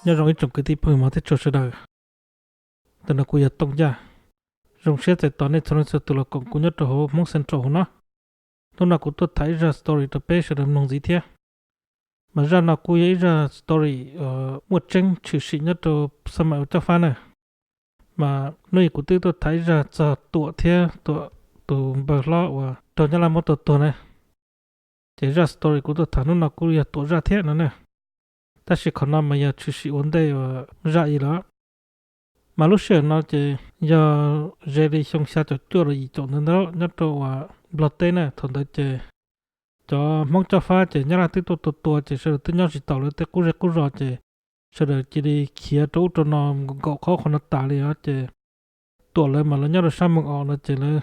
Nyob zoo ib tsoom kwv tij phooj ywg mog thiab tsoom sawv daws. Ntawm no kuv yog Tooj Yaj. Zoo siab txais tos nej txhua leej txhua tus los koom kuv nyob rau hauv Hmoob Central hauv no. Hnub no kuv tuaj tham ib zaj story rau peb sawv daws mloog ntxiv thiab. Mas zaj no kuj yog ib zaj story muaj tseeb tshwm sim nyob rau xab maim ua cob fab na. Mas hnub no kuv twb tuaj tham ib zaj txog Tuam thiab Tuam tus npawg hlob uas raug Nyab Laj muab tua tuag na. Ces zaj story kuv tuaj tham hnub no kuj yog Tuam zaj thiab no na. Tab sis qhov no mas yog tshwm sim ua ntej uas zaj i lawm. Mas lub sij hawm no ces yog ze li xyoo xya caum cuaj los yim caum ntawd ntag nyob rau uas Nplog teb na. Thaum ntawd ces cov Hmoob cob fab ces Nyab Laj twb tuaj tua tua ces sawv daws twb nyob tsis taus lawv tej qub zej qub zos ces sawv daws cia li khiav rau ub rau no nkaum qhov qhov no tas li os. Ces Tuam lawv mas lawv nyob rau sab Mees Os no ces lawv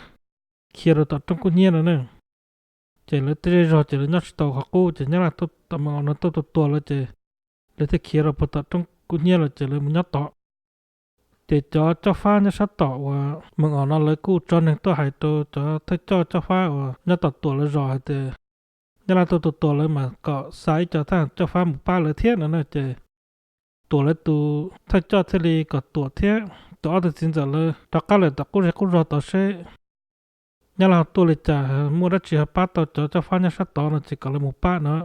khiav rau tom roob Kub Hnyiab no na. Ces lawv tej zej zog ces lawv nyob tsis tau qhov qub ces Nyab Laj tom Mees Os no tuaj tua tua lawv ces lawv thiaj khiav rau puag tom roob Kub Hnyiab lawm ces lawv mus nyob tod. Ces cov cob fab nyob sab tom uas Mees Os no lawv kuj tso neeg tuaj hais rau cov thawj coj cob fab uas nyob tom Tuam lawv zos hais tias Nyab Laj tuaj tua tua lawv mas kom xa ib co thab cob fab mus pab lawv thiab no na. Ces Tuam lawv tus thawj coj thiaj li kom Tuam thiab Tuam ob tug txiv ntxawm lawv rov qab lawm tom qub zej qub zog tod seb Nyab Laj ho tuaj li cas, muaj dab tsi ho pab tau cov cob fab nyob sab tod no ces kom lawv mus pab no.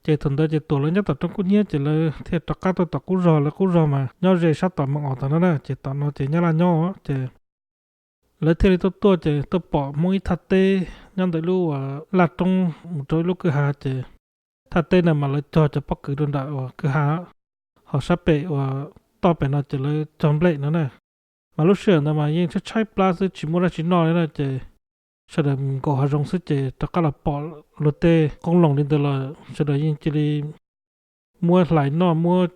Ces thaum ntawd ces Tuam lawv nyob tom roob Kub Hnyiab ces lawv thiaj rov qab tuaj tom qub zog, lawv qub zog mas nyob ze sab tom Mees Os tod no na, ces tom no ces Nyab Laj nyob ces lawv thiaj li tuaj tuaj ces tuaj pom Hmoob ib thaj teb nyob ntawm lub laj roob mus rau ib lub kwj ha ces thaj teb no mas lawv cog cov pob kws rau nram uas kwj ha, ho sab pem uas toj pem no ces lawv cog nplej no na. Mas lub sij hawm ntawd mas yeej tshaib tshaib plab xwb tsis muaj dab tsi noj li na ces sawv daws mus nkaum hav zoov xwb ces rov qab los pom luag tej qoob loo li ntawd los sawv daws yeej cia li muab hlais noj muab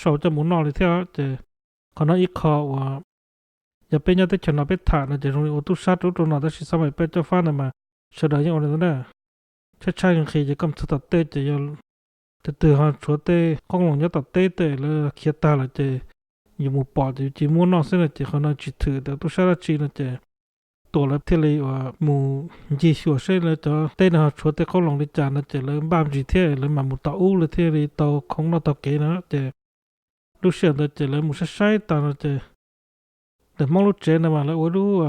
sau coj mus noj li thiab ces qhov no ib qho uas yog peb nyob teb chaws no peb tham no ces zoo li ua tub sab rau ub rau no tab sis xab maim peb cob fab no mas sawv daws yeej ua li ntawd na. Tshaib tshaib nqhis ces koj mus txog tom teb ces yog tus twg ho tshuav tej qoob loo nyob tom teb tej lawv khiav tag lawm ces yus mus pom ces yus cia muab noj xwb no ces qhov no tsis thwm tias tub sab dab tsi no ces Tuam lawv thiaj li uas mus ncig xyuas seb lawv cov teb no ho tshuav tej qoob loo li cas no ces lawv npaj ntsis thiab lawv mam mus tom ub lawv thiaj li tau khoom noj taug kev no ces lub sij hawm ntawd ces lawv mus saib saib tas no ces ntawm Hmoob lub tsev no mas lawv ua lub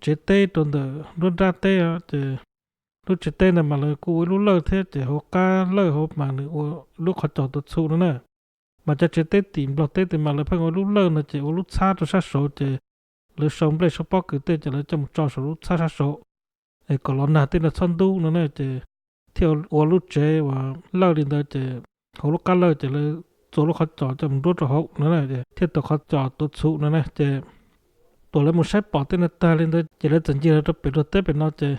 tsev teb rau ntawm nruab nrab teb ces lub tsev teb ntawd mas lawv kuj ua ib lub lawj thiab ces hauv qab lawj hauv mas nws ua lub qhov cos tuav txhuv no na. Mas cov tsev teb tim Nplog teb tes mas lawv pheej ua lub lawj no ces ua lub txhab rau sab saud ces lawv sau nplej sau pob kws tej ces lawv coj mus tso saum lub txhab sab saud es kom los nag tej no txhob ntub no na ces thiaj ua lub tsev uas lawj li ntawd ces hauv lub qab lawj ces lawv txua lub qhov cos coj mus nruab rau hauv no na thiaj tau qhov cos tuav txhuv no na ces Tuam lawv mus saib pom tej no tag li ntawd ces lawv txawm ncig los rau pem Nplog teb pem no ces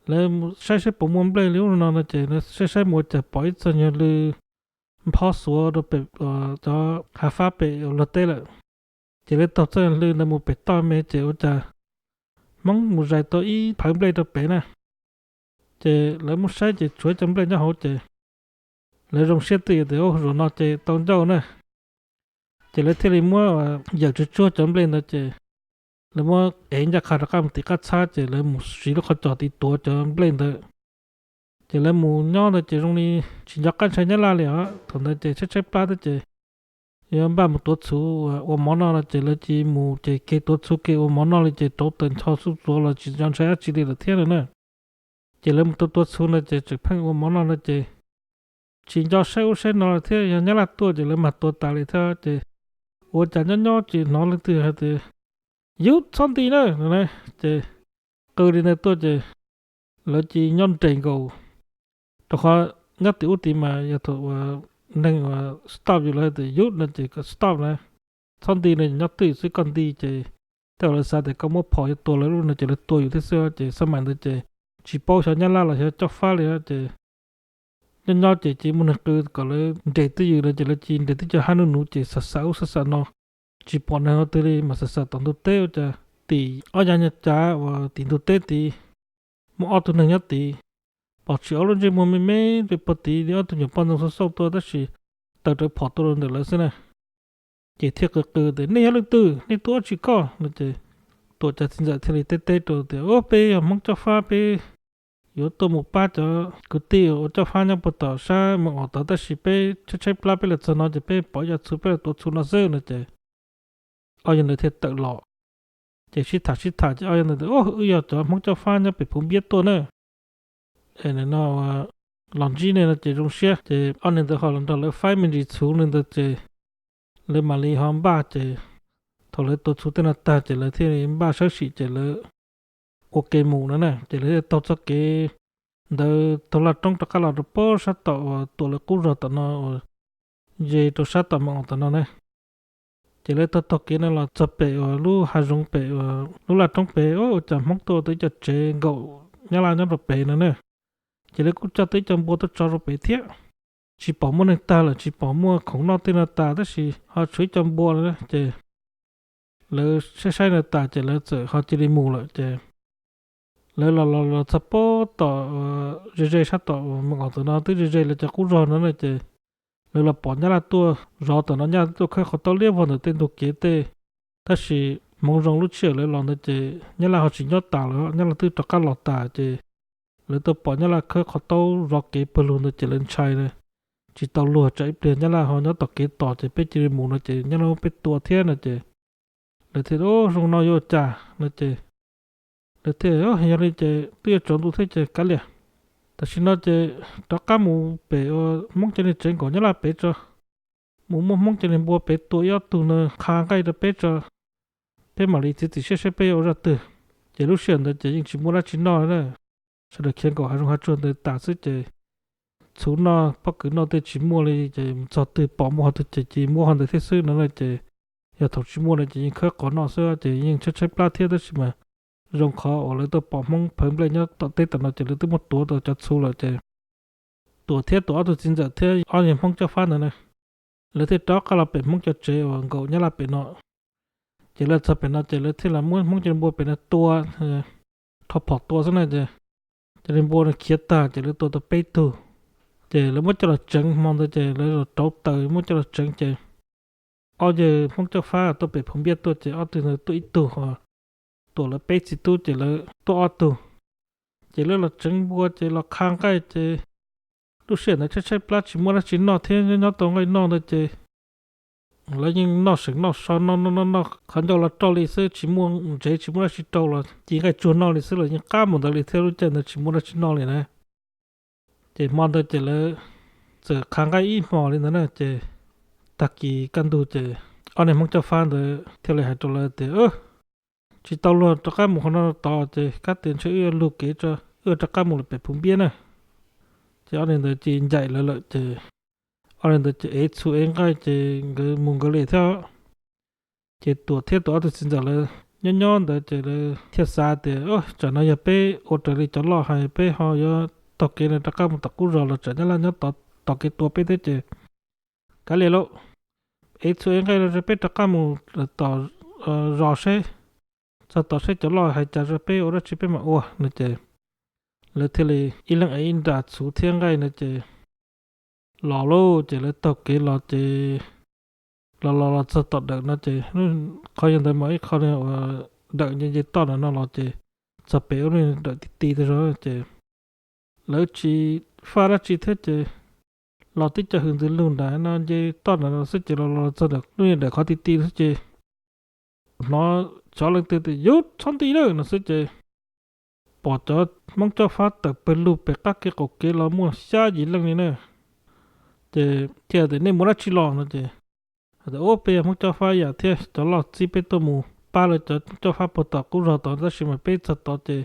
lawv saib saib puas muaj nplej li ub no no ces lawv saib saib mus ua cas pom ib txoj nyuag lw nphob xuav rau pem cov hav fab pem Nplog teb lawm. Ces lawv taug txoj hlw ntawd mus pem toj me ces ua cas Hmoob mus zais tau ib phawv nplej rau pem na. Ces lawv muab saib ces tshuav ib co nplej nyob hauv ces lawv zoo siab twj ywm tias ub, zaum no ces tau ncauj na. Ces lawv thiaj li muab yawm tsuag tsuag cov nplej ntawd ces lawv muab ev ncaj qha rov qab mus tim qab txhab ces lawv mus siv lub qhov cos tid tuav cov nplej ntawd. Ces lawv mus nyob ntawd ces zoo li tsis nco qab ntshai Nyab Laj li os. Thaum ntawd ces tshaib tshaib plab thiab ces yuav npaj mus tuav txhuv ua mov noj no ces lawv cia li mus ces kev tuav txhuv kev ua mov noj li ces rauv taws ncho xuj txuav los tsis nco ntshai dab tsi li lawm thiab no na. Ces lawv mus tuav tuav txhuv no ces tseem pheej ua mov noj no ces tsis nco saib ub saib no lawm thiab, yog Nyab Laj tuaj ces lawv mam tuav tas li thiab ces ua cas nyob nyob ces hnov leej twg hais tias yus txhob nti na no na. Ces qw li ntawd tuaj ces lawv cia li nyob nres nkaus, rau qhov nyob tim ub tid mas yog thaum uas neeg uas stop yus lawv hais tias yus no ces kom stop na, txhob nti no nyob twj ywm xwb, koj nti ces tej zaum lawv xav tias koj muab phom yuav tua lawv lub no ces lawv tua yus thiab xwb. Ces xab maim ntawd ces tsis paub xyov Nyab Laj los xyov cob fab li ces nyob nyob ces cia li muaj neeg qw kom lawv nres twj ywm no ces lawv cia li nres twj ywm hab nub nuv ces xam xam ub xam xam no, tsis pom neeg qhov twg li mas xam xam tom ntug teb ua cas tim ob yav nyuag cav uas tim ntug teb tid muaj ob tug neeg nyob tid, pom tshwm ob lub ntsej muag me me rau puag tid li ob tug nyuam poj ntxoog xauj xauj tuaj tab sis tawm rawv phom tuaj rau ntawm lawv xwb na. Ces thiaj qw qw tias nej yog leej twg, nej tua dab tsi koj no ces Tuam cov txiv ntxawm thiaj li teb teb rau tias peb yog Hmoob cob fab, peb yuav tuaj mus pab cov kwv tij ua coj fab nyob puag tom sab Moos Os tod, tab sis peb tshaib tshaib plab, peb los txog no ces peb pom cov txhuv, peb los tuav txhuv no xwb no ces ob yawg ntawd thiaj tawm los. Ces sib tham sib tham ces ob yawg ntawd tias, Wb yog cov Hmoob coj fab nyob pem Phuv Npiab tuaj na, es no los ntsib nej no ces zoo siab. Ces ob niag ntawd ho los nrog lawv faib me ntsis txhuv li ntawd ces lawv mam li ho npaj. Ces thaum lawv tuav txhuv tej no tag ces lawv thiaj li npaj sawb sim ces lawv ua ke mus no na. Ces lawv thiaj taug txoj kev ntawd taug laj roob rov qab los rau pem sab tom uas Tuam lawv qub zos tom no uas ze rau sab tom Moos Os tom no na. Ces lawv taug taug kev no los txog pem uas lub hav zoov pem uas lub laj roob pem, ua cas Hmoob tuaj tau ib co tsev nkaum Nyab Laj nyob rau pem no na. Ces lawv kuj coj tau ib co npua tuaj tso rau pem thiab. Tsis pom muaj neeg tag lawm, tsis pom muaj khoom noj tej no tas, tab sis ho tshuav ib co npua no na. Ces lawv saib saib no tas ces lawv txawm ho cia li mus lawm. Ces lawv los los los txog pem tom ze ze sab tom Moos Os tom no, twb ze ze lawv cov qub zos no na. Ces lawv los pom Nyab Laj tuaj zov tom no, Nyab Laj tuaj khawb qhov taub liab vog ntawm tej ntug kev tej. Tab sis hmoov zoo lub sij hawm lawv los ntawd ces Nyab Laj ho tsis nyob tas lawm, Nyab Laj twb rov qab los tas. Ces lawv tuaj pom Nyab Laj khawb qhov taub zov kev pawg lug ntawd ces lawv ntshai na, tsis tau luag, tsam ib pliag Nyab Laj ho nyob tom kev tos ces peb cia li mus no ces Nyab Laj muab peb tua thiab no ces lawv thiaj, Zoo no yuav ua cas no ces lawv thiaj, Yog li ces twb yuav tsaus ntuj thiab ces kav liam. Tam sim no ces rov qab mus pem uas Hmoob cov niag tsev nkaum Nyab Laj pem tso, mus muab Hmoob cov niag npua pem tua ib ob tug no qha nqaij rau peb tso, peb mam li txiav txim siab saib peb yuav ua zaj twg. Ces lub sij hawm ntawd ces yeej tsis muaj dab tsi noj li na, sawv daws khiav nkaum hav zoov hav tsuag ntawd tas xwb ces txhuv noj pob kws noj tej tsis muaj li. Ces mus txog twg pom muaj qhov twg ces cia li muab qhov ntawd thiab xwb no na. Ces yog thaum tsis muaj no ces yeej khawb qhov noj xwb ces yeej tshaib tshaib plab thiab, tab sis mas zoo qhov uas lawv tuaj pom Hmoob phawv nplej nyob tom teb tom no ces lawv twb muab tuav tau cov txhuv lawm ces Tuam thiab Tuam ob tug txiv ntxawm thiab ob niag Hmoob coj fab ntawd na, lawv thiaj rov qab los pem Hmoob cov tsev uas nkaum Nyab Laj pem no. Ces lawv txog pem no ces lawv thiaj los muab Hmoob cov npua pem no tua, rho phom tua xwb na ces cov niag npua no khiav tag ces lawv tua tau peb tug. Ces lawv muab coj los tseev hmo ntawd ces lawv los rauv taws muab coj los tseev ces ob yawg Hmoob coj fab tuaj pem Phuv Npiab tuaj ces ob tug ntawd tuaj ib tug ho Tuam lawv peb txiv tub ces lawv tuaj ob tug. Ces lawv los tseev npua ces los qha nqaij ces lub sij hawm ntawd tshaib tshaib plab tsis muaj dab tsi noj thiab nyob nyob tau nqaij noj ntawd ces lawv yeej noj seem noj so noj noj noj noj qhov ncauj los roj li xwb, tsis muaj ntsev tsis muaj dab tsi rau los ci nqaij tsuag noj li xwb los yeej qab mus ntawd li thiab, lub caij ntawd tsis muaj dab tsi noj li na. Ces hmo ntawd ces lawv txawm qha nqaij ib hmos li ntawd na ces tag kis kaj ntug ces ob niag Hmoob coj fab ntawd thiaj li hais rau lawv tias, Tsis tau luag rov qab mus qhov no tod ces kab tias ntshe wb yuav lug kev tso, wb yuav rov qab mus lawm pem Phuv Npiab na. Ces ob niag ntawd cia li ncaim lawv lawm ces ob niag ntawd ces ev txhuv ev nqaij ces nkawd mus nkawd li thiab. Ces Tuam thiab Tuam ob tug txiv ntxawm lawv nyob nyob ntawd ces lawv thiaj xav tias, Tsam no yog peb ua raws li cov loj hais peb ho yuav taug kev no rov qab mus tom qub zos los tsam Nyab Laj nyob tom kev tua peb thiab ces kav liam lauj, ev txhuv ev nqaij los peb rov qab mus tom zos seb, txog tod seb cov loj hais cas peb ua dab tsi peb mam ua no ces lawv thiaj li ib leeg ev ib nra txhuv thiab nqaij no ces los lauj. Ces lawv taug kev los ces los los los txog tom dawm no ces qhov yog ntawd mas ib qho uas dawm nce nce toj ntawm no los ces txog pem ub dawm ti ti tag zog ces lawv tsis faj dab tsi thiab ces los tib co hws ntxwg lug nram no nce toj ntawm no xwb ces los los txog lub niag dawm qhov ti ti xwb ces hnov cov leej twg tias, Yus txhob nti na no xwb ces pom cov Hmoob coj fab tawm pawg lug pem qab kev qaum kev los muaj xya yim leej li na. Ces thiaj tias, Nej mus dab tsi los no ces hais tias, Ub, peb yog Hmoob coj fab yam thiab cov loj txib peb tuaj mus pab lawv cov coj fab puag tom qub zog tod, tab sis mas peb txog tod ces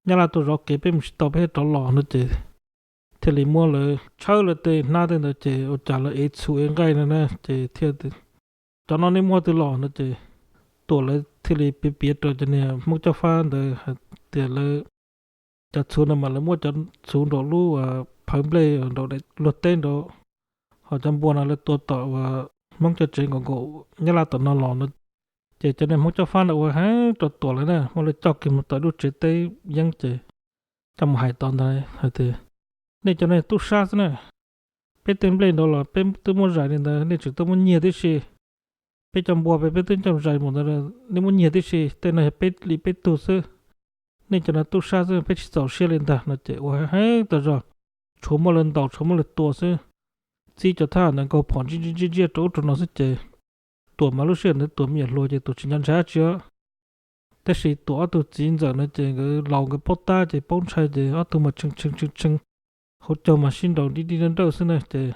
Nyab Laj tuaj zov kev peb mus tsis tau, peb thiaj rov los no ces thiaj li muab lawv tshawb lawv tej hnab tej ntawd ces ua cas lawv ev txhuv ev nqaij no na ces thiaj, Cov no nej muab twg los no ces Tuam lawv thiaj li piav piav rau cov niag Hmoob coj fab ntawd hais tias lawv cov txhuv no mas lawv muab cov txhuv nraum lub phawv nplej nraum luag teb nraud, ho cov npua no lawv tua tom uas Hmoob cov tsev nkaum nkaum Nyab Laj tom no los no. Ces cov niag Hmoob coj fab ntawd ua heev rau Tuam lawv na, muab lawv coj kiag mus tom lub tsev teb yeeb ces coj mus hais tod ntag hais tias, Nej cov no tub sab xwb na, peb tej nplej nraud los peb twb muab zais li ntawd, nej tseem tuaj muab nyiag tib si. Peb cov npua peb twb coj zais mus ntawd, nej muab nyiag tib si, tej no yog peb li peb tug xwb. nej cov no tub sab xwb, peb tsis txaus siab li ntag no ces ua heev tas zog, tshuav muaj lawv ntaus tshuav muaj lawv tua xwb. Txib cov thab ham ntawd nkaug phom ntsia ntsia ntsia rau ub rau no xwb ces Tuam mas lub sij hawm ntawd Tuam me nyuam hluas ces Tuam tsis nco ntshai dab tsi os. Tab sis Tuam ob tug txiv ntxawm no ces nkawd laus nkawd paub tab ces paub ntshai ces ob tug mas tshee tshee tshee tshee, hauv caug mas sib nraus nti nti nrawj nrawj xwb na ces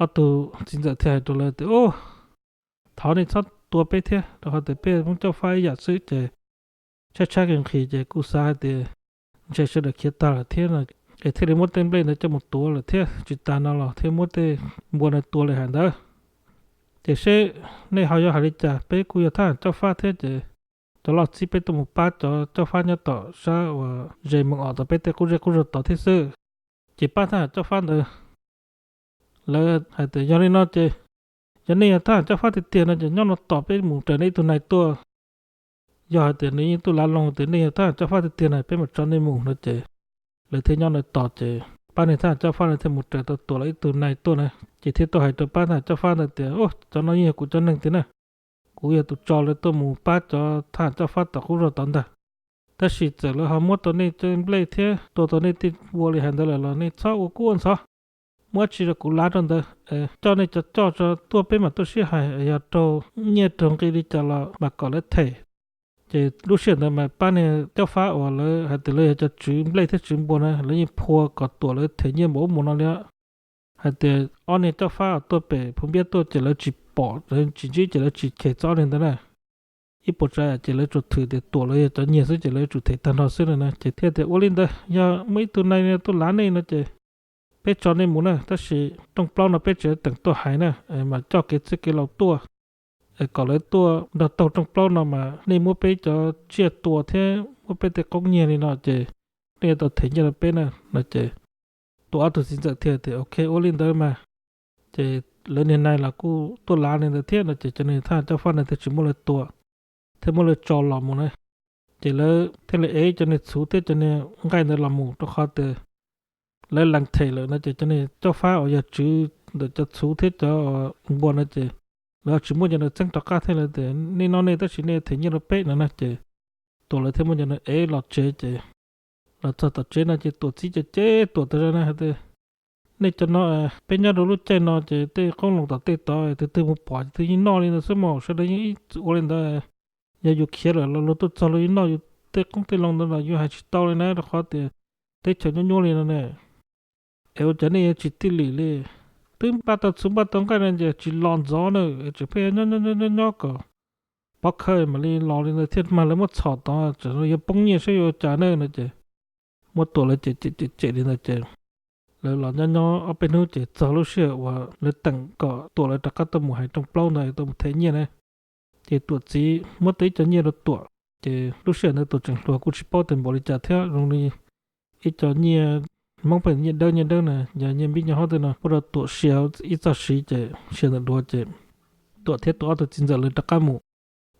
ob tug txiv ntxawm thiaj hais rau lawv tias, Ub, thov nej txhob tua peb thiab, rau qhov tias peb Hmoob Coj Fab ib yam xwb ces tshaib tshaib nqhis nqhis ces kuj xav hais tias ntshe sawv daws khiav tag lawm thiab no, es thiaj li muab tej nplej ntawd coj mus tuav lawm thiab, tsis tas no los thiaj muab tej npua ntawd tua li hais ntawd. Ces seb nej ho yuav hais li cas, peb kuj yog thab ham Coj Fab thiab ces cov loj txib peb tuaj mus pab cov Coj Fab nyob tom sab uas ze Meej Om tom peb tej qub zej qub zog tod thiab xwb. Ces pab thab ham Coj Fab ntawd, lawv hais tias, Yog li no ces yog nej yog thab ham Coj Fab tiag tiag no ces nyob no tos peb mus raws nej ib tug nai tuaj. Yog hais tias nws yeej tuaj lav loo tias nej yog thab ham Coj Fab tiag tiag na peb mam tso nej mus no ces lawv thiaj nyob ntawd tos ces pab niag thab ham Coj Fab no thiaj mus raws tau Tuam lawv ib tug nai tuaj na. Ces thiaj tuaj hais rau pab thab ham Coj Fab ntawd tias, Ub, cov no yeej yog kuv cov neeg tiag na. Kuv yog tus tso lawv tuaj mus pab cov thab ham Coj Fab tom qub zog tod ntag. Tab sis txawm lawv ho muab tau nej tej nplej thiab tua tau nej tej npua li hais ntawd lawm los nej txhob ua kub ua ntxhov, muab dab tsi rau kuv lav rau ntawd, coj nej cov coj tso tuaj peb mam tuaj sib hais, yog raug nyiaj raug nqi li cas los mam kom lawv them. Ces lub sij hawm ntawd mas pab niag Coj Fab uas lawv hais tias lawv yog cov tswv nplej thiab tswv npua na lawv yeej phua kom Tuam lawv them nyiaj npaum ub npaum no li. Hais tias ob niag Coj Fab uas tuaj pem Phu Npiab tuaj ces lawv tsis pom, lawv tsis ntsib ces lawv tsis them txog ob niag ntawd na. Ib puas tsav yam ces lawv tsuas thwm tias Tuam lawv yog cov nyiag xwb ces lawv tsuas them tag nrho xwb no na. Ces thiaj tias, Ua li ntawd yog muaj ib tug nai tuaj lav nej no ces peb tso nej mus na, tab sis rooj plaub no peb tseem teem tuaj hais na, mas coj kev txwj kev laus tuaj, kom lawv tuaj nrog taug rooj plaub no mas nej muab peb cov tsiaj tua thiab muab peb tej qoob nyiaj li no ces nej yuav tau them nyiaj rau peb na no ces Tuam ob tug txiv ntxawm thiaj tias, Ok, ua li ntawd mas. Ces lawv niag nai los kuj tuaj lav li ntawd thiab no ces cov niag thab ham Coj Fab ntawd thiaj tsis muab lawv tua, thiaj muab lawv tso los mus na. Ces lawv thiaj li ev cov niag txhuv thiab cov niag nqaij ntawd los mus rau qhov tias lawv lees them lawm no ces cov niag Coj Fab uas yog tswv ntawm cov txhuv thiab cov npua no ces lawv tsis muab cov ntawd txeeb rov qab thiab lawv tias, Nej noj nej tab sis nej them nyiaj rau peb no na ces Tuam lawv thiaj muab cov ntawd ev los tsev ces los txog tom tsev no ces Tuam txiv cem cem Tuam tas zog na hais tias, Nej cov no, peb nyob rau lub caij no ces tej qoob loo tom tej tod tus twg mus pom ces tus twg yeej noj li ntawd xwb mas, sawv daws yeej ib txwm ua li ntawd. Yog yus khiav lawm los luag tuaj txog luag yeej noj yus tej qoob tej loo ntawd los yus hais tsis tau li na rau qhov tias teb chaws nyuaj nyuaj li no ne. Es ua cas nej yuav tsis tij lim li? Twb npaj tau txhuv npaj tau nqaij no ces tsis los ntxov na, tseem pheej nyob nyob nyob nyob kom pov khawv mam li los li ntawd thiab mas lawv muab txhom tod tseem yuav poob nyiaj saib yuav ua cas na no ces muab Tuam lawv cem cem cem cem li ntawd ces lawv los nyob nyob ob peb hnub ces txog lub sij hawm uas lawv teem kom Tuam lawv rov qab tuaj mus hais rooj plaub ntawd tuaj mus them nyiaj na. Ces Tuam txiv muab tau ib co nyiaj rau Tuam, ces lub sij hawm ntawd Tuam tseem hluas kuj tsis paub tes npaum li cas thiab, zoo li ib co nyiaj Hmoob pheej nyiaj dawb nyiaj dawb na, yog nyiaj npib nyiaj hob tej no muab rau Tuam sia ib txoj siv ces sia ntawm duav ces Tuam thiab Tuam ob tug txiv ntxawm lawv rov qab mus.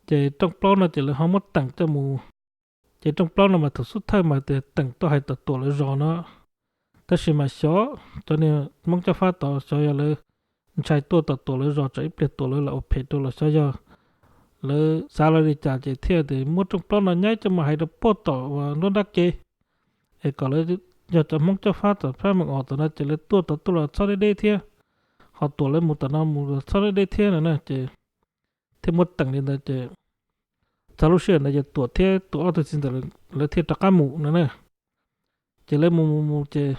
Ces rooj plaub no ces lawv ho muab teem coj mus, ces rooj plaub no mas thaum xub thawj mas tias teem tuaj hais tom Tuam lawv zos no, tab sis mas xyov cov niag Hmoob Coj Fab tod xyov yog lawv ntshai tuaj tom Tuam lawv zos tsam ib pliag Tuam lawv lam ua phem rau los xyov yog lawv xav lawv li cas ces thiaj tias muab rooj plaub no nyaib coj mus hais rau puag tom uas nruab nrab ke, es kom lawv, yog cov Hmoob Coj Fab tom sab Meej Om tom no ces lawv tuaj tod tuaj los txhob deb deb thiab, ho Tuam lawv mus tom no mus los txhob deb deb thiab no na ces thiaj muab teem li ntawd ces txog lub sij hawm ntawd ces Tuam thiab Tuam ob tug txiv ntxawm lawv thiaj rov qab mus no na. Ces lawv mus mus mus ces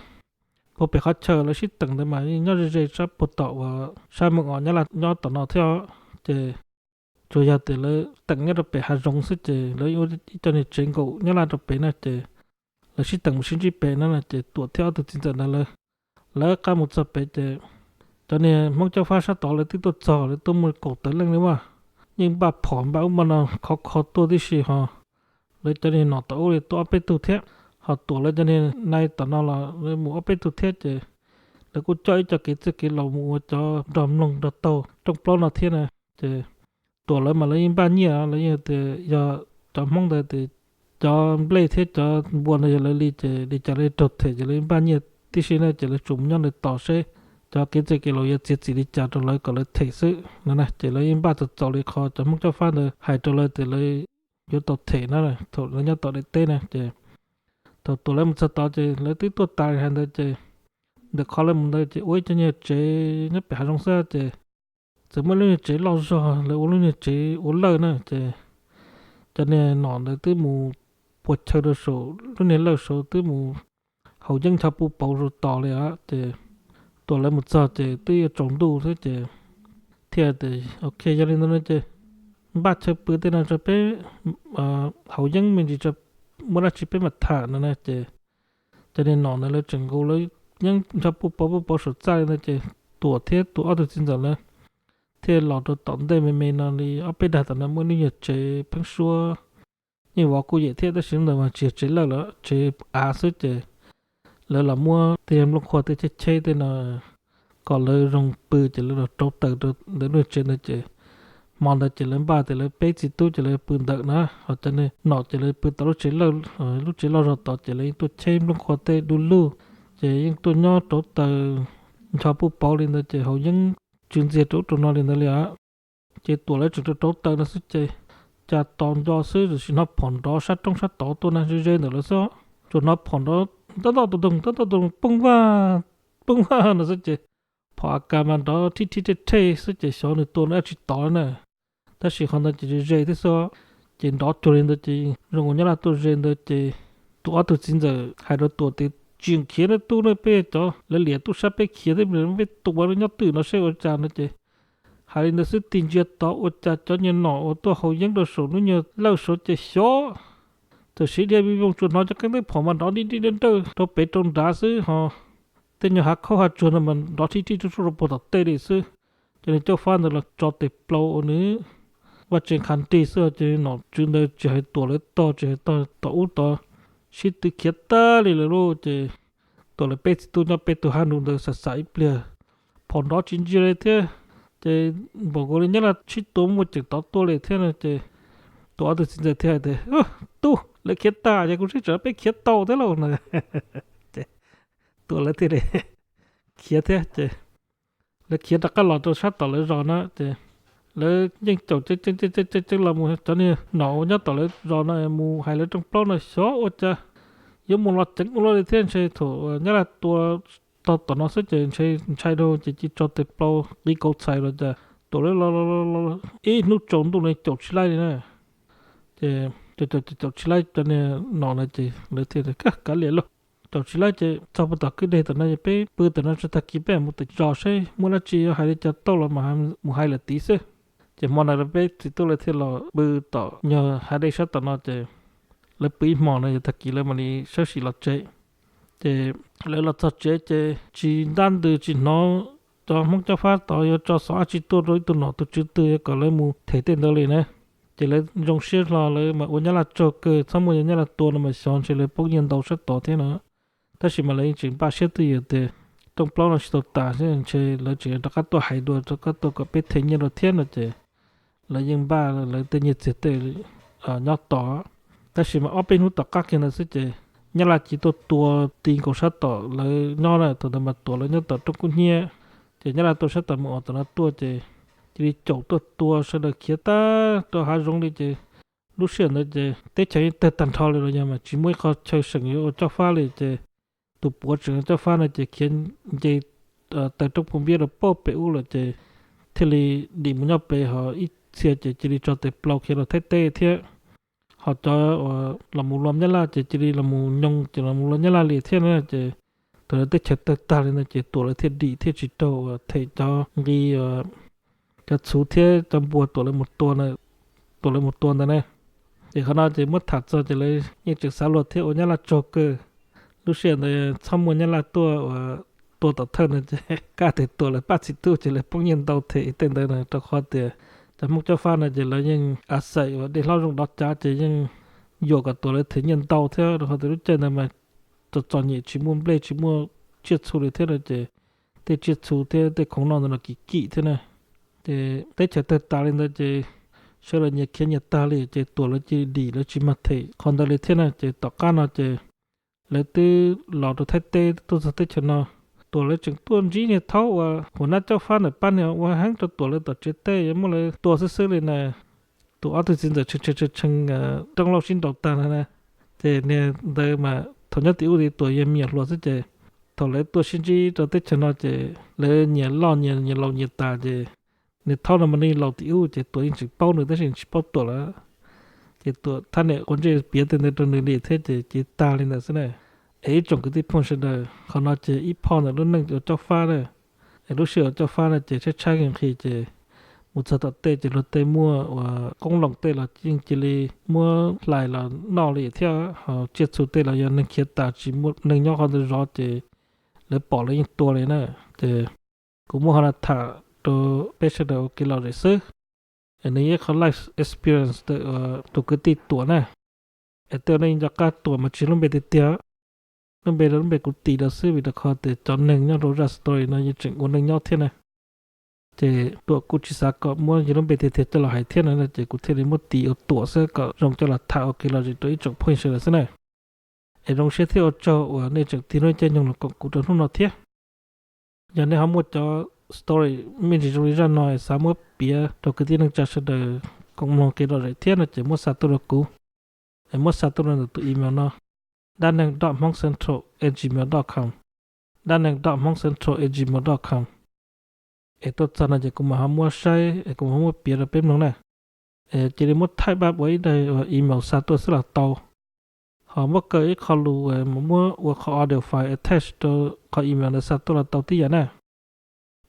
puag pem qhov chaw lawv sib teem ntawd mas yeej nyob ze ze sab puag tom uas sab Meej Om Nyab Laj nyob tom no thiab, ces tsuas yog tias lawv teem nyob rau pem hav zoov xwb ces lawv ua ib co niag tsev nkaum Nyab Laj rau pem na ces lawv sib teem mus sib ntsib pem no na ces Tuam thiab ob tug txiv ntxawm ntawd lawv, lawv qab mus txog pem ces cov niag Hmoob Coj Fab sab tod lawv twb tuaj txog, lawv tuaj muaj kaum tawm leej li mas, yeej npaj phom npaj ub npaj no khov kho tuaj tib si ho, lawv cov niag nom tom ub li tuaj ob peb tug thiab, ho Tuam lawv cov niag nai tom no los lawv mus ob peb tug thiab ces lawv kuj coj ib co kev txwj kev laus mus ua cov nrog mloog nrog taug rooj plaub no thiab na. Ces Tuam lawv mas lawv yeej npaj nyiaj, lawv yeej tias yog cov Hmoob ntawd tias cov nplej thiab cov npua ntawd yog lawv li ces li cas lawv raug them ces lawv yeej npaj nyiaj tib si na ces lawv tsuas mus nyob ntawd tos seb cov kev txwj kev laus yuav txiav txim li cas rau lawv kom lawv them xwb no na ces lawv yeej npaj txaus txaus li qhov cov Hmoob Coj Fab ntawd hais rau lawv tias lawv yuav tau them na, thaum lawv nyob tom daim teb na ces thaum Tuam lawv mus txog tod ces lawv twb tuaj tas li hais ntawd ces ntawm qhov lawv mus ntawd ces ua ib co nyuag tsev nyob pem hav zoov xwb ces txawm muaj lub nyuag tsev loj zog, lawv ua lub nyuag tsev ua lawj na ces cov niag nom ntawd twb mus puas chaw rau saum lub niag lawj saud, twb mus haus yeeb ncho puj pauv rau tod li os. Ces Tuam lawv mus txog ces twb yuav tsaus ntuj thiab ces thiaj tias, Ok, yog li ntawd no ces npaj chaw pw tej no rau peb haus yeeb me ntsis, muaj dab tsi peb mam tham no na. Ces cov niag nom ntawd lawv tseem nqus lawv yeeb ncho puj pauv puj pauv saum txaj li ntawd ces Tuam thiab Tuam ob tug txiv ntxawm lawv thiaj los rau tom ntej me me no li ob peb dag tom no muaj lub nyuag tsev pheeb suab, yeej vov kuj yam thiab tab sis ntawd mas tsis yog tsev lawj lawm, tsev av xwb ces lawv los muab tej nplooj qhuav tej cheb cheb tej no kom lawv zoo pw ces lawv los rauv taws rau ntawm lub tsev ntawd ces hmo ntawd ces lawv npaj tias lawv peb txiv tub ces lawv pw ntawm na, ho cov niag nom ces lawv pw tom lub tsev lawj, lub tsev loj zog tod ces lawv yeej tuaj cheb nplooj qhuav tej du lug, ces yeej tuaj nyob rauv taws ncho puj pauv li ntawd ces haus yeeb tsw ntxiag rau ub rau no li ntawd li os. Ces Tuam lawv tseem rauv rauv taws no xwb ces cas tos nco xwb tam sim hnov phom nrov sab roob sab tod tuaj na, ze ze ntawm lawv xwb, tsuas hnov phom nrov ntab ntaj tus doog ntab ntaj tus doog poob vaj poob vaj no xwb ces phom AK mas nrov thib thib thej thej xwb ces xyov nws tua nws dab tsi tod na. Tab sis qhov ntawd ces ze ze thiab xwb, ces nrov cuag li ntawd ces zoo uas Nyab Laj tuaj ze ntawd ces Tuam ob tug txiv ntxawm hais rau Tuam tias, Tsis khiav nawb tub, nej peb cov lawv liam tub sab peb khiav thiab, peb tua nyob twj ywm no seb ua cas no ces hais li ntawd xwb tig ntsia tod ua cas cov niag nom uas tuaj haus yeeb rau saum lub nyuag lawj saud ces xyov tam sim dhia vij voog tsuas hnov cov qeeb teeb phom mas nrov nti nti nrawj nrawj rau pem rau nrad xwb ho tej nyuag hav khaub hav tsuag no mas nrov thib thib rau rau puag tom tej li xwb. Ces nws coj fab ntawd los tso tes plaub ua nws vaj tse khav nrig xwb ces nom tswv ntawd tsis hais Tuam lawv tog tsis hais tog tom ub tod sib tw khiav tag li lawm lauj. Ces Tuam lawv peb txiv tub nyob peb tug hab nus ntawd xav xav ib pliag, phom nrov tsis ntsia li thiab, ces npaum nkaus li Nyab Laj sib tua muaj ceem tod tuaj li thiab no ces Tuam ob tug txiv ntxawm thiaj hais tias, Tub, lawv khiav tag ces kuv saib tsam peb khiav tau thiab lauj no. Ces Tuam lawv thiaj li khiav thiab ces lawv khiav rov qab los rau sab tom lawv zos na ces lawv yeej caum ceev ceev ceev ceev los mus, cov niag nom uas nyob tom lawv zos no mus hais lawv rooj plaub no xyov ua cas yuav mus los ceev ua luaj li thiab ntshe thaum Nyab Laj tua tog tom no xwb ces ntshe ntshai dhau ces cia tso tes plaub qiv kauv txhais los cas Tuam lawv los ib hnub tsaus ntuj li caum tsis laib li na. Ces caum caum tsis laib cov niag nom no ces lawv thiaj tias, Kav liam lauj, caum tsis laib ces txog puag tom kwj deg tom no es peb pw tom no tso, tag kis peb mus tom zos seb muaj dab tsi yuav hais li cas tau los mus hais lawm tid xwb. Ces hmo ntawd lawv peb txiv tub lawv thiaj los pw tom nyuag hav dej sab tom no ces lawv pw ib hmo no yog tag kis lawv mam li sawb sim los tsev. Ces lawv los txog tsev ces tsis ntab ntws tsis hnov cov Hmoob Cob Fab tod yuav tso xov dab tsi tuaj rau ib tug nom tus tswv twg yuav kom lawv mus them tej ntawd li na. Ces lawv zoo siab hlo lawv mas ua Nyab Laj tsaug kawg, txhob muaj Nyab Laj tua no mas xyov ntshe lawv poob nyiaj ntau sab tod thiab no. Tab sis mas lawv yeej tseem npaj siab twj ywm tias rooj plaub no tsis tau tas thiab ntshe lawv tseem rov qab tuaj hais dua, rov qab tuaj kom peb them nyiaj dua thiab no ces lawv yeej npaj lawv tej nyiaj txiag tej nyob tos. Tab sis mas ob peb hnub tom qab kiag ntawd xwb ces Nyab Laj cia tuaj tua ti nkaus sab tom lawv nyob na, thaum ntawd mas Tuam lawv nyob tom rooj kub hnyiab. Ces Nyab Laj tuaj sab tom mus os tom no tuaj ces cia li caum tuaj tua sawv daws khiav tag rau hav zoov li ces lub sij hawm ntawd ces teb chaws yeej tawg tag nrho li los yog mas tsis muaj ib qho chaw seem yuav ua Cob Fab li ces tus puav tseem Cob Fab no ces khiav nce taws roob Phu Npiab rau pem ub lawm ces thiaj li dim mus nyob pem, ho ib txhia ces cia li tso tes plaub khiav los Thaib teb thiab. Ho cov uas los mus luam Nyab Laj ces cia li los mus nyoo ces los mus luam Nyab Laj li thiab na. Ces thaum lawv teb chaws tawg tag li no ces Tuam lawv thiaj dim thiaj tsis raug uas them cov nqi uas cov txhuv thiab cov npua Tuam lawv mus tua, Tuam lawv mus tua ntawd na. Ces qhov no ces muab tham txog ces lawv yeej tseem xav luag thiab ua Nyab Laj tsaug kawg. Lub sij hawm ntawd txhob muaj Nyab Laj tuaj uas tua tom thawj no ces kaj tias Tuam lawv pab txiv tub ces lawv poob nyiaj ntau them tej ntawd na, rau qhov tias cov Hmoob Cob Fab no ces lawv yeej a xaim uas dej hlob zoo dov cav ces yeej yuam kom Tuam lawv them nyiaj ntau thiab, rau qhov tias lub caij ntawd mas txom txom nyem tsis muaj nplej tsis muaj tsiaj txhu li thiab no ces tej tsiaj txhu thiab tej khoom noj ntawd no kim kim thiab na. Ces teb chaws tawg tas li ntawd ces sawv daws nyias khiav nyias tag li ces Tuam lawv cia li dim lawv tsis mag them qhov ntawd li thiab na. Ces tom qab no ces lawv twb los rau Thaib teb tuaj txog teb chaws no, Tuam lawv tseem tuaj ntsib niag thaub uas hua nab Cob Fab ntawm pab niag ua heev rau Tuam lawv tom tsev teb yuav muab lawv tua xwb xwb li na. tus ob tug txiv ntxawm tshee tshee tshee tshee roob lauj sib nraus tag no na. Ces niag ntawd mas thaum nyob tim ub li Tuam yog me nyuam hluas xwb ces thaum lawv tuaj sib ntsib rau teb chaws no ces lawv nyias loj nyias nyias laus nyias tas ces niag thaub no mas nws laus tim ub ces Tuam yeej tseem paub nws tab sis nws tsis paub Tuam lawm. Ces Tuam thab niam quav ntsej piav tej ntawd rau nws li thiab ces ces tag li ntawd xwb na. Es ib tsoom kwv tij phooj sawv daws, qhov no ces ib phoj ntawm lub neej uas cov fab na, es lub sij hawm cov fab na ces tshaib tshaib nqhis nqhis ces mus txog tom tej ces luag tej muaj uas qoob loo tej los yeej cia li muab hlais los noj li thiab, ho tsiaj txhu tej los yog neeg khiav tas tsis muaj neeg nyob qhov ntawd zov ces lawv pom lawv yeej tua li na. Ces kuv muab qhov no tham rau peb sawv daws ua kev lom zem xwb. Es nws yog ib qho life experience ntawm tus kwv tij Tuam na. Es tej nej nco qab Tuam mas tsis lub npe tiag tiag, lub npe lub npe kuv tis rau xwb vim rau qhov tias cov neeg nyob rau zaj story no yeej tseem ua neej nyob thiab na. Ces Tuam kuj tsis xav kom muab yus lub npe tiag tiag coj los hais thiab no ces kuv thiaj li muab tis ua Tuam xwb kom zoo coj los tham ua kev lom zem rau ib tsoom phooj ywg sawv daws xwb na. Es zoo siab thiab ua tsaug uas nej tseem tig lub caij nyoog los koom kuv rau hnub no thiab. Yog nej ho muaj cov story me ntsis zoo li zaj no es xav muab piav rau kwv tij neej tsa sawv daws koom mloog kev lom zem thiab no ces muab xa tuaj rau kuv, es muab xa tuaj rau ntawm tus email no, dab neeg dot hmoob central at gmail dot com, dab neeg dot hmoob central at gmail dot com. Es tuaj txog no ces kuv mam ho muab saib es kuv mam ho muab piav rau peb mloog na. Es cia li muab thaij pab ua ib daim email xa tuaj xwb los tau. Ho muab kaw ib qho lus es muab ua qhov audio file attach rau qhov email ntawd xa tuaj los tau tib yam na.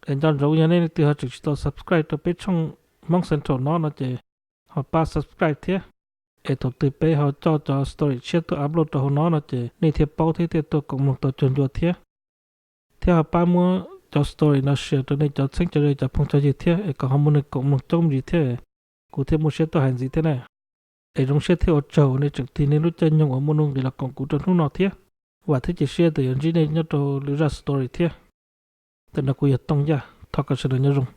Es nco ntsoov yog nej leej twg ho tseem tsis tau subscribe rau peb tshooj Hmoob Central no no ces ho pab subscribe thiab. Es thaum twg peb ho coj cov story tshiab tuaj upload rau hauv no no ces nej thiaj paub thiab thiaj tuaj koom mloog tau cuag ncua thiab. Thiab ho pab muab cov story no share rau nej cov txheeb cov ze cov phooj cov ywg thiab es kom ho muaj neeg koom mloog coob ntsis thiab, kuv thiaj muaj siab tuaj hais ntxiv thiab na. Es zoo siab thiab ua tsaug uas nej tseem tig nej lub caij nyoog uas muaj nuj nqis los koom kuv rau hnub no thiab. Vam thiab cia siab tias yuav ntsib nej nyob rau lwm zaj story thiab. Ntawm no kuv yog Tooj Yaj, thov kom sawv daws nyob zoo.